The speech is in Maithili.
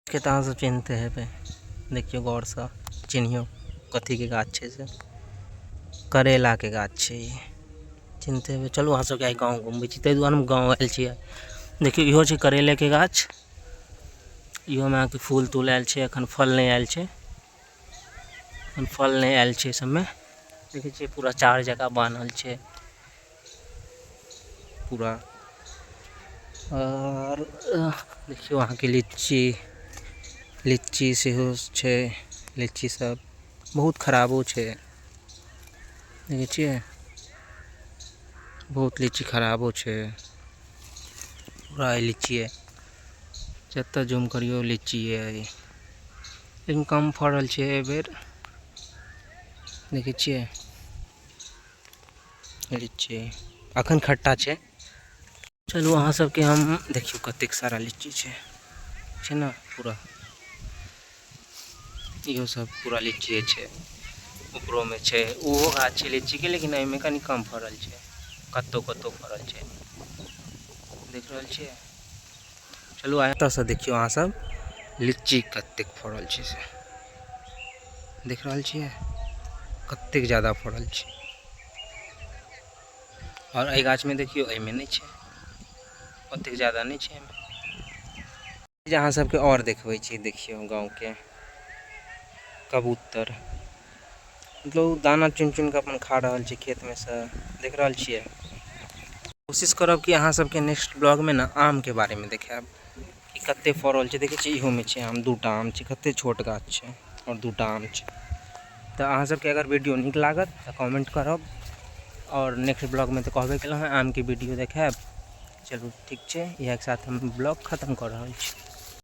के तऽ अहाँ सब चिन्हते हेबै। देखियौ गौरसँ चिन्हियौ कथीके गाछ छै से। करैलाके गाछ छै ई। चिन्हते हेबै। चलू अहाँ सबके आइ गाँव घुमबै छी, ताहि दुआरे हम गाँव आयल छियै। देखियौ इहो छै करैलेके गाछ। इहोमे अहाँके फूल तूल आयल छै, एखन फल नहि आयल छै। एखन फल नहि आयल छै सबमे। देखै छियै पूरा चार जकाँ बान्हल छै पूरा। आओर देखियौ अहाँके लीची, लीची सेहो छै। लीची सब बहुत खराबो छै, देखै छियै बहुत लीची खराबो छै। पूरा लीचीए, जतऽ जूम करियौ लीचीए, लेकिन कम फड़ल छै एहिबेर। देखै छियै लीची अखन खट्टा छै। चलू अहाँ सबके हम देखियौ कतेक सारा लीची छै, छै ने पूरा। इहो सब पूरा लीचीए छै। ऊपरोमे छै, ओहो गाछ छै लीचीके, लेकिन एहिमे कनि कम फड़ल छै, कतौ कतौ फड़ल छै। देख रहल छियै। चलू आइ एतऽसँ देखियौ अहाँ सब लीची कतेक फड़ल छै से देख रहल छियै, कतेक ज्यादा फड़ल छै। आओर एहि गाछमे देखियौ, एहिमे नहि छै, ओतेक ज्यादा नहि छै एहिमे। जे अहाँ सबके आओर देखबै छी, देखियौ गाँवके कबूतर, मतलब दाना चुनि चुनि कऽ अपन खा रहल छै खेतमे सँ, देख रहल छियै। कोशिश करब कि अहाँ सबके नेक्स्ट ब्लॉगमे ने आमके बारेमे देखायब कि कते फड़ल छै। देखै छियै इहोमे छै आम, दूटा आम छै, कते छोट गाछ छै आओर दूटा आम छै। तऽ अहाँ सबके अगर वीडियो नीक लागत तऽ कमेंट करब, आओर नेक्स्ट ब्लॉगमे तऽ कहबे केलहुँ हँ आमके वीडियो देखायब। चलू ठीक छै, इएहके साथ हम ब्लॉग खत्म कऽ रहल छी।